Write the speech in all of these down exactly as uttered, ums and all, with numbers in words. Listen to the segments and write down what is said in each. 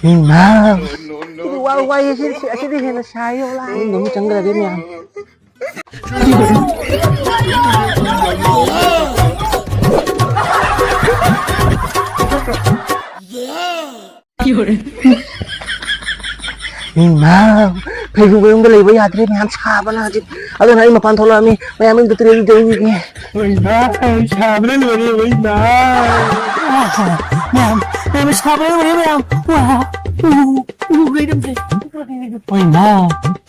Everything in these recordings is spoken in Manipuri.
ꯏꯃꯥ! ꯁꯤꯗꯤ ꯋꯥ-, ꯋꯥꯏꯍꯦ, ꯁꯤ-, ꯁꯤ-, ꯑꯁꯤꯗꯤ ꯍꯦꯟꯅ ꯁꯥꯏꯌꯦ, ꯑꯣꯂꯥꯡ ꯑꯗꯨꯝ ꯆꯪꯈ꯭ꯔꯗꯤ ꯃꯌꯥꯝ꯫ ꯏꯃꯥ! ꯐꯩꯖꯨꯞ ꯃꯅꯨꯡꯗ ꯂꯩꯕ ꯌꯥꯗ꯭ꯔꯦ, ꯃꯌꯥꯝ ꯁꯥꯕꯅ ꯍꯧꯖꯤꯛ꯫ ꯑꯗꯨꯅ ꯑꯩ ꯃꯄꯥꯟ ꯊꯣꯛꯂꯛꯑꯃꯤ, ꯃꯌꯥꯝ ꯏꯪꯗ ꯇꯨꯔꯦꯜ ꯏꯔꯨꯖꯔꯨꯈꯤꯒꯦ꯫ ꯍꯣꯏ ꯏꯃꯥ, ꯁꯥꯕꯅ ꯂꯣꯏꯔꯦ, ꯍꯣꯏ ꯏꯃꯥ꯫ ꯃꯌꯥꯝ, ꯃꯌꯥꯝ, ꯁꯥꯕꯅ ꯂꯣꯏꯔꯦ, ꯃꯌꯥꯝ꯫ ꯋꯥ, ꯎ, ꯎ, ꯎ, ꯂꯩꯔꯝꯗ꯭ꯔꯦ꯫ ꯍꯣꯏ ꯏꯃꯥ,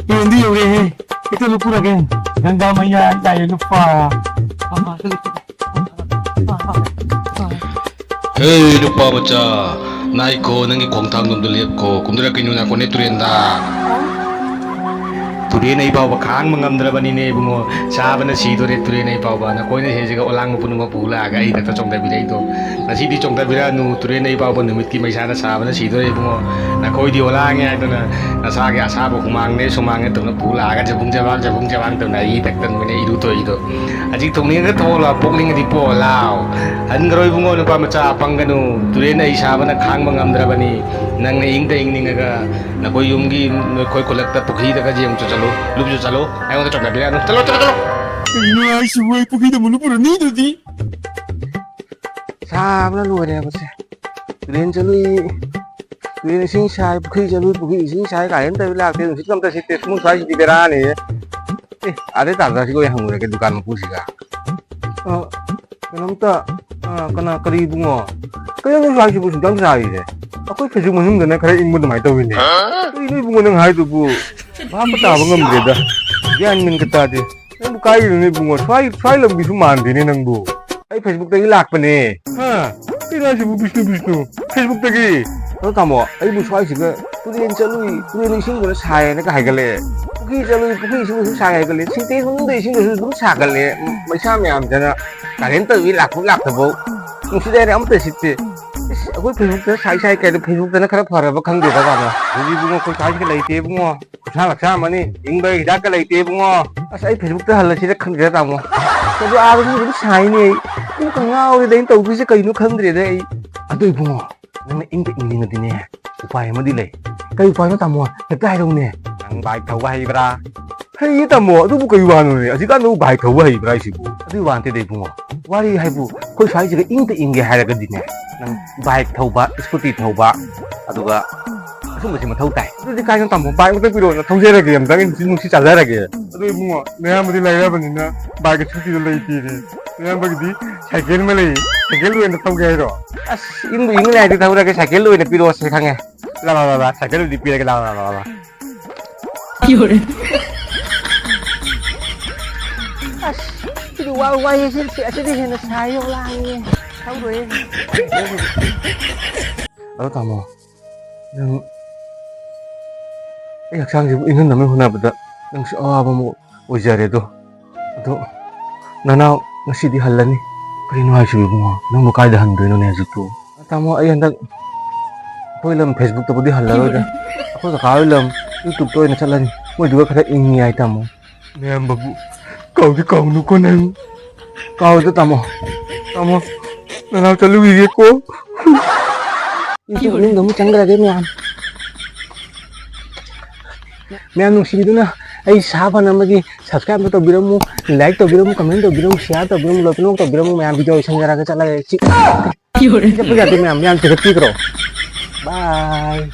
ꯌꯦꯡꯗꯤ ꯌꯧꯔꯦꯍꯦ꯫ ꯍꯦꯛꯇ ꯂꯨꯞꯄꯨꯔꯒꯦ꯫ ꯒꯪꯒꯥ ꯃꯩꯌꯥ ꯍꯥꯏꯇꯥꯔꯦ, ꯂꯨꯞꯄ꯫ ꯍꯦ, ꯅꯨꯄꯥ ꯃꯆꯥ, ꯅꯥꯏꯈꯣ, ꯅꯪꯒꯤ ꯈꯣꯡꯊꯥꯡꯗꯣꯝꯗ ꯂꯦꯞꯈꯣ꯫ ꯀꯨꯝꯗꯔꯛꯀꯅꯨ, ꯅꯥꯀꯣꯟꯅꯦ ꯇꯨꯔꯦꯟꯗ꯫ ꯇꯨꯔꯦꯟ ꯑꯩ ꯐꯥꯎꯕ ꯈꯥꯡꯕ ꯉꯝꯗ꯭ꯔꯕꯅꯤꯅꯦ ꯏꯕꯨꯡꯉꯣ꯫ ꯁꯥꯕꯅ ꯁꯤꯗꯣꯔꯦ ꯇꯨꯔꯦꯟ ꯑꯩ ꯐꯥꯎꯕ꯫ ꯅꯈꯣꯏꯅ ꯍꯦꯟꯁꯤꯒ ꯑꯣꯂꯥꯡꯕ ꯄꯨꯝꯅꯃꯛ ꯄꯨ ꯂꯥꯛꯑꯒ ꯑꯩ ꯈꯛꯇ ꯆꯣꯡꯊꯕꯤꯔꯛꯏꯗꯣ꯫ ꯉꯁꯤꯗꯤ ꯆꯣꯡꯊꯕꯤꯔꯛꯑꯅꯨ ꯇꯨꯔꯦꯟ ꯑꯩ ꯐꯥꯎꯕ꯫ ꯅꯨꯃꯤꯠꯀꯤ ꯃꯩꯁꯥꯅ ꯁꯥꯕꯅ ꯁꯤꯗꯣꯔꯦ ꯏꯕꯨꯡꯉꯣ꯫ ꯅꯈꯣꯏꯗꯤ ꯑꯣꯂꯥꯡꯉꯦ ꯍꯥꯏꯗꯨꯅ ꯅꯁꯥꯒꯤ ꯑꯁꯥꯕ ꯍꯨꯃꯥꯡꯅꯦ ꯁꯨꯃꯥꯡꯅꯦ ꯇꯧꯅ ꯄꯨ ꯂꯥꯛꯑꯒ ꯖꯕꯨꯡ ꯖꯕꯥꯡ, ꯖꯕꯨꯡ ꯖꯕꯥꯡ ꯇꯧꯅ ꯑꯩ ꯇꯛꯇꯅꯕꯅꯦ ꯏꯔꯨꯊꯣꯛꯏꯗꯣ꯫ ꯍꯧꯖꯤꯛ ꯊꯣꯛꯅꯤꯡꯉꯒ ꯊꯣꯛꯑꯣ ꯂꯥꯎ, ꯄꯣꯛꯅꯤꯡꯉꯗꯤ ꯄꯣꯛꯑꯣ ꯂꯥꯎ꯫ ꯍꯟꯈ꯭ꯔꯣ ꯏꯕꯨꯡꯉꯣ, ꯅꯨꯄꯥ ꯃꯆꯥ, ꯄꯪꯒꯅꯨ꯫ ꯇꯨꯔꯦꯟ ꯑꯩ ꯁꯥꯕꯅ ꯈꯥꯡꯕ ꯉꯝꯗ꯭ꯔꯕꯅꯤ꯫ ꯅꯪꯅ ꯏꯪꯗ ꯏꯪꯅꯤꯡꯉꯒ ꯅꯈꯣꯏ ꯌꯨꯝꯒꯤ ꯅꯈꯣꯏ ꯈꯨꯂꯛꯇ ꯄꯨꯈ꯭ꯔꯤꯗꯒ ꯌꯦꯡ ꯆꯠꯂꯨ, ꯂꯨꯞꯁꯨ ꯆꯠꯂꯨ꯫ ꯑꯩꯉꯣꯟꯗ ꯆꯣꯡꯊꯕꯤꯔꯛꯑꯅꯨ꯫ ꯆꯠꯂꯣ, ꯆꯠꯂꯣ, ꯆꯠꯂꯣ꯫ ꯀꯩꯅꯣ ꯍꯥꯏꯁꯤꯕꯨ? ꯑꯩ ꯄꯨꯈ꯭ꯔꯤꯗ ꯑꯃꯨꯛ ꯂꯨꯞꯄꯨꯔꯅꯤ ꯑꯗꯨꯗꯤ꯫ ꯁꯥꯕꯅ ꯂꯣꯏꯔꯦꯕ ꯁꯦ꯫ ꯇꯨꯔꯦꯟ ꯆꯠꯂꯨꯏ, ꯇꯨꯔꯦꯟ ꯏꯁꯤꯡ ꯁꯥꯏ, ꯄꯨꯈ꯭ꯔꯤ ꯆꯠꯂꯨꯏ, ꯄꯨꯈ꯭ꯔꯤ ꯏꯁꯤꯡ ꯁꯥꯏ ꯀꯥꯏꯅ ꯇꯧꯔꯤ ꯂꯥꯛꯇꯦ, ꯅꯨꯡꯁꯤꯠꯀ ꯑꯝꯇ ꯁꯤꯠꯇꯦ꯫ ꯁꯨꯝ ꯁ꯭ꯋꯥꯏꯁꯤꯗꯤ ꯕꯦꯔꯥꯅꯤꯍꯦ꯫ ꯑꯦ, ꯑꯥꯗꯩ ꯇꯥꯗ꯭ꯔꯥ ꯁꯤꯒ ꯑꯣꯏ ꯍꯪꯉꯨꯔꯒꯦ ꯗꯨꯀꯥꯟ ꯃꯄꯨꯁꯤꯒ꯫ ꯑ, ꯀꯩꯅꯣꯝꯇ, ꯑ, ꯀꯅꯥ, ꯀꯔꯤ ꯏꯕꯨꯡꯉꯣ? ꯀꯩꯅꯣ ꯅꯪ ꯁ꯭ꯋꯥꯏꯁꯤꯕꯨ ꯁꯨꯡꯆꯪ ꯆꯥꯔꯤꯁꯦ? ꯑꯩꯈꯣꯏ ꯐꯩꯖꯨꯞ ꯃꯅꯨꯡꯗꯅ ꯈꯔ ꯏꯪꯕ ꯑꯗꯨꯃꯥꯏꯅ ꯇꯧꯋꯤꯅꯦ꯫ ꯀꯩꯅꯣ ꯏꯕꯨꯡꯉꯣ ꯅꯪ ꯍꯥꯏꯗꯨꯕꯨ? ꯚꯥꯞꯀ ꯇꯥꯕ ꯉꯝꯗ꯭ꯔꯦꯗ꯫ ꯒ꯭ꯌꯥꯟ ꯃꯦꯟꯒ ꯇꯥꯗꯦ꯫ ꯅꯪꯕꯨ ꯀꯥꯏꯗꯩꯅꯣ ꯏꯕꯨꯡꯉꯣ? ꯁ꯭ꯋꯥꯏ, ꯁ꯭ꯋꯥꯏ ꯂꯝꯒꯤꯁꯨ ꯃꯥꯟꯗꯦꯅꯦ ꯅꯪꯕꯨ꯫ ꯑꯩ ꯐꯦꯁꯕꯨꯛꯇꯒꯤ ꯂꯥꯛꯄꯅꯦ꯫ ꯍꯥ? ꯀꯩꯅꯣ ꯍꯥꯏꯁꯤꯕꯨ, ꯕꯤꯁꯅꯨ, ꯕꯤꯁꯅꯨ? ꯐꯦꯁꯕꯨꯛꯇꯒꯤ? ꯑꯗꯣ ꯇꯥꯃꯣ, ꯑꯩꯕꯨ ꯁ꯭ꯋꯥꯏꯁꯤꯒ ꯇꯨꯔꯦꯟ ꯆꯠꯂꯨꯏ, ꯇꯨꯔꯦꯟ ꯏꯁꯤꯡꯗꯨꯅ ꯁꯥꯏꯌꯦꯅꯒ ꯍꯥꯏꯒꯠꯂꯛꯑꯦ꯫ ꯄꯨꯈ꯭ꯔꯤ ꯆꯠꯂꯨꯏ, ꯄꯨꯈ꯭ꯔꯤ ꯏꯁꯤꯡꯗꯨꯁꯨ ꯁꯥꯏ ꯍꯥꯏꯒꯠꯂꯦ꯫ ꯁꯤꯟꯇꯦꯛꯁ ꯃꯅꯨꯡꯗ ꯏꯁꯤꯡꯗꯨꯁꯨ ꯑꯗꯨꯝ ꯁꯥꯒꯠꯂꯦ꯫ ꯃꯩꯁꯥ ꯃꯌꯥꯝꯁꯤꯅ ꯀꯔꯦꯟ ꯇꯧꯏ ꯂꯥꯛꯄ ꯂꯥꯛꯇꯕꯧ꯫ ꯅꯨꯡꯁꯤꯠ ꯍꯥꯏꯔꯦ ꯑꯃꯠꯇ ꯁꯤꯠꯇꯦ꯫ ꯏꯁ, ꯑꯩꯈꯣꯏ ꯐꯦꯁꯕꯨꯛꯇ ꯁꯥꯏ ꯁꯥꯏ ꯀꯥꯏꯅ ꯐꯦꯁꯕꯨꯛꯇꯅ ꯈꯔ ꯐꯔꯕ ꯈꯪꯗꯦꯗ ꯇꯥꯃꯣ꯫ ꯍꯧꯖꯤꯛ ꯏꯕꯨꯡꯉꯣ ꯑꯩꯈꯣꯏ ꯁ꯭ꯋꯥꯏꯁꯤꯒ ꯂꯩꯇꯦ ꯏꯕꯨꯡꯉꯣ꯫ ꯈꯨꯠꯁꯥ ꯂꯛꯁꯥ ꯑꯃꯅꯤ꯫ ꯏꯪꯕ ꯍꯤꯗꯥꯛꯀ ꯂꯩꯇꯦ ꯏꯕꯨꯡꯉꯣ꯫ ꯑꯁ, ꯑꯩ ꯐꯦꯁꯕꯨꯛꯇ ꯍꯜꯂꯁꯤꯔ ꯈꯪꯗ꯭ꯔꯦ ꯇꯥꯃꯣ꯫ ꯑꯗꯨ ꯑꯥꯗꯁꯨ ꯑꯗꯨꯝ ꯁꯥꯏꯅꯦ ꯑꯩ꯫ ꯀꯣꯛꯀ ꯉꯥꯎꯔꯦꯗ ꯑꯩꯅ ꯇꯧꯗꯣꯏꯁꯦ ꯀꯩꯅꯣ ꯈꯪꯗ꯭ꯔꯦꯗ ꯑꯩ꯫ ꯑꯗꯨ ꯏꯕꯨꯡꯉꯣ, ꯅꯪꯅ ꯏꯪꯗ ꯏꯪꯅꯤꯡꯉꯗꯤꯅꯦ, ꯎꯄꯥꯏ ꯑꯃꯗꯤ ꯂꯩ꯫ ꯀꯩ ꯎꯄꯥꯏꯅꯣ ꯇꯥꯃꯣ? ꯍꯦꯛꯇ ꯍꯥꯏꯔꯧꯅꯦ꯫ ꯅꯪ ꯕꯥꯏꯛ ꯊꯧꯕ ꯍꯩꯕ꯭ꯔꯥ? ꯍꯩꯌꯦ ꯇꯥꯃꯣ, ꯑꯗꯨꯕꯨ ꯀꯩ ꯋꯥꯅꯣꯅꯦ? ꯍꯧꯖꯤꯛꯀꯥꯟꯗꯕꯨ ꯕꯥꯏꯛ ꯊꯧꯕ ꯍꯩꯕ꯭ꯔꯥ ꯍꯥꯏꯁꯤꯕꯨ? ꯑꯗꯨꯏ ꯋꯥ ꯅꯠꯇꯦꯗ ꯏꯕꯨꯡꯉꯣ꯫ ꯋꯥꯔꯤ ꯍꯥꯏꯕꯨ ꯑꯩꯈꯣꯏ ꯁ꯭ꯋꯥꯏꯁꯤꯒ ꯏꯪꯗ ꯏꯪꯒꯦ ꯍꯥꯏꯔꯒꯗꯤꯅꯦ, ꯅꯪ ꯕꯥꯏꯛ ꯊꯧꯕ, ꯁ꯭ꯀꯨꯇꯤ ꯊꯧꯕ, ꯑꯗꯨꯒ ꯑꯁꯨꯝꯕꯁꯤ ꯃꯊꯧ ꯇꯥꯏ꯫ ꯑꯗꯨꯗꯤ ꯀꯥꯏꯅꯣ ꯇꯥꯃꯣ, ꯕꯥꯏꯛ ꯑꯝꯇ ꯄꯤꯔꯛꯑꯣꯅ ꯊꯧꯖꯔꯒꯦ, ꯑꯝꯇꯪ ꯅꯨꯡꯁꯤꯠ ꯅꯨꯡꯁꯤꯠ ꯆꯥꯖꯔꯒꯦ꯫ ꯑꯗꯨ ꯏꯕꯨꯡꯉꯣ, ꯅꯌꯥꯝꯕꯗꯤ ꯂꯥꯏꯔꯕꯅꯤꯅ ꯕꯥꯏꯛꯀ ꯁ꯭ꯀꯨꯇꯤꯗꯣ ꯂꯩꯇꯦꯅꯦ꯫ ꯅꯌꯥꯝꯕꯒꯤꯗꯤ ꯁꯥꯏꯀꯦꯜ ꯑꯃ ꯂꯩ, ꯁꯥꯏꯀꯦꯜ ꯑꯣꯏꯅ ꯊꯧꯒꯦ ꯍꯥꯏꯔꯣ? ꯑꯁ, ꯏꯪꯕꯨ ꯏꯪ ꯂꯩꯔꯗꯤ ꯊꯧꯔꯒꯦ, ꯁꯥꯏꯀꯦꯜ ꯑꯣꯏꯅ ꯄꯤꯔꯛꯑꯣꯁꯦ ꯈꯪꯉꯦ꯫ ꯂꯥ, ꯂꯥ, ꯂꯥ, ꯂꯥ, ꯁꯥꯏꯀꯦꯜ ꯑꯣꯏꯗꯤ ꯄꯤꯔꯒꯦ, ꯂꯥ, ꯂꯥ, ꯂꯥ, ꯂꯥ, ꯂꯥ꯫ ꯑꯁ, ꯁꯤꯗꯤ ꯋꯥ-, ꯋꯥꯏꯍꯦ, ꯁꯤ, ꯁꯤ, ꯑꯁꯤꯗꯤ ꯍꯦꯟꯅ ꯁꯥꯏ, ꯌꯧ ꯂꯥꯡꯉꯦ꯫ ꯊꯧꯔꯣꯏꯍꯦ꯫ ꯑꯗꯣ ꯇꯥꯃꯣ, ꯅꯪ ꯑꯩ ꯍꯛꯆꯥꯡꯁꯤꯕꯨ ꯏꯪꯍꯟꯅꯕ ꯍꯣꯠꯅꯕꯗ ꯅꯪꯁꯨ ꯑꯋꯥꯕ ꯑꯃ ꯑꯣꯏꯖꯔꯦ ꯑꯗꯣ꯫ ꯑꯗꯣ ꯅꯅꯥꯎ ꯉꯁꯤꯗꯤ ꯍꯜꯂꯅꯤ꯫ ꯀꯔꯤꯅꯣ ꯍꯥꯏꯁꯤꯕꯨ ꯏꯕꯨꯡꯉꯣ? ꯅꯪꯕꯨ ꯀꯥꯏꯗ ꯍꯟꯗꯣꯏꯅꯣꯅꯦ ꯍꯧꯖꯤꯛꯄꯨ? ꯇꯥꯃꯣ, ꯑꯩ ꯍꯟꯗꯛ ꯑꯩꯈꯣꯏ ꯂꯝ Facebookꯇꯕꯨꯗꯤ ꯍꯜꯂꯔꯣꯏꯗ꯫ ꯑꯩꯈꯣꯏ ꯀꯀꯥ ꯍꯣꯏ ꯂꯝ YouTubeꯇ ꯑꯣꯏꯅ ꯆꯠꯂꯅꯤ꯫ ꯃꯣꯏꯗꯨꯒ ꯈꯔ ꯏꯪꯉꯤ ꯍꯥꯏ ꯇꯥꯃꯣ꯫ ꯃꯌꯥꯝꯕꯕꯨ ꯀꯥꯎꯗꯤ ꯀꯥꯎꯅꯨꯀꯣ ꯅꯪ꯫ ꯀꯥꯎꯗ ꯇꯥꯃꯣ꯫ ꯇꯥꯃꯣ, ꯅꯅꯥꯎ ꯆꯠꯂꯨꯈꯤꯒꯦꯀꯣ꯫ ꯏꯁꯨ ꯃꯅꯨꯡꯗ ꯑꯃꯨꯛ ꯆꯪꯈ꯭ꯔꯒꯦ ꯃꯌꯥꯝ꯫ ꯃꯌꯥꯝ ꯅꯨꯡꯁꯤꯕꯤꯗꯨꯅ ꯑꯩ ꯁꯥ ꯐꯅꯕꯒꯤ subscribe ꯑꯝꯇ ꯇꯧꯕꯤꯔꯝꯃꯨ, like ꯇꯧꯕꯤꯔꯝꯃꯨ, comment ꯇꯧꯕꯤꯔꯝꯃꯨ, share ꯇꯧꯕꯤꯔꯝꯃꯨ, ꯂꯣꯏꯅꯃꯛ ꯇꯧꯕꯤꯔꯝꯃꯨ ꯃꯌꯥꯝ꯫ Video ꯂꯣꯏꯁꯟꯖꯔꯒ ꯆꯠꯂꯒꯦ꯫ ꯁꯤ ꯆꯠꯄ ꯌꯥꯗꯦ ꯃꯌꯥꯝ, ꯃꯌꯥꯝ ꯆꯤꯡꯈꯠꯄꯤꯈ꯭ꯔꯣ꯫ Bye꯫